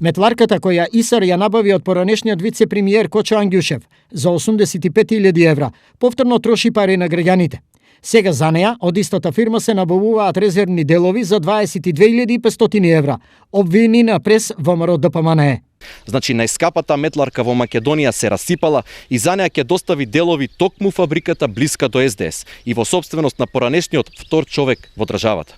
Метларката која ИСАР ја набави од поранешниот вице-премиер Кочо Ангјушев за 85.000 евра, повторно троши пари на граѓаните. Сега за неа од истата фирма се набавуваат резервни делови за 22.500 евра, обвини на прес ВМРО ДПМНЕ. Значи најскапата метларка во Македонија се расипала и за неа ќе достави делови токму фабриката блиска до СДС и во собственост на поранешниот втор човек во државата.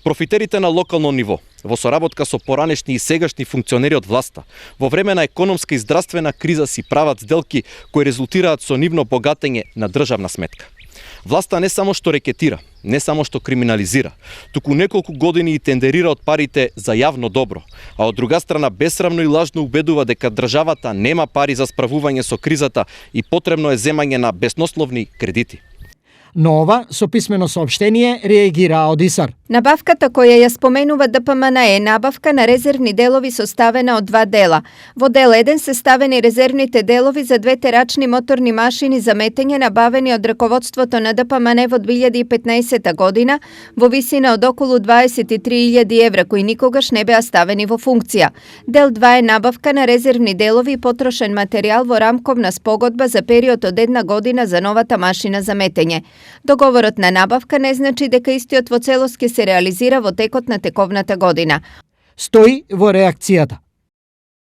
Профитерите на локално ниво, во соработка со поранешни и сегашни функционери од власта, во време на економска и здравствена криза си прават сделки кои резултираат со нивно богатење на државна сметка. Власта не само што рекетира, не само што криминализира, туку неколку години и тендерира од парите за јавно добро, а од друга страна бесрамно и лажно убедува дека државата нема пари за справување со кризата и потребно е земање на безнословни кредити. Но ова со писмено соопштение реагира од ИСАР. Набавката која ја споменува ДПМНЕ е набавка на резервни делови составена од два дела. Во дел 1 се ставени резервните делови за двете рачни моторни машини за метење набавени од раководството на ДПМНЕ во 2015 година во висина од околу 23.000 евра кои никогаш не беа ставени во функција. Дел 2 е набавка на резервни делови и потрошен материјал во рамковна спогодба за период од 1 година за новата машина за метење. Договорот на набавка не значи дека истиот во целост ќе се реализира во текот на тековната година. Стои во реакцијата.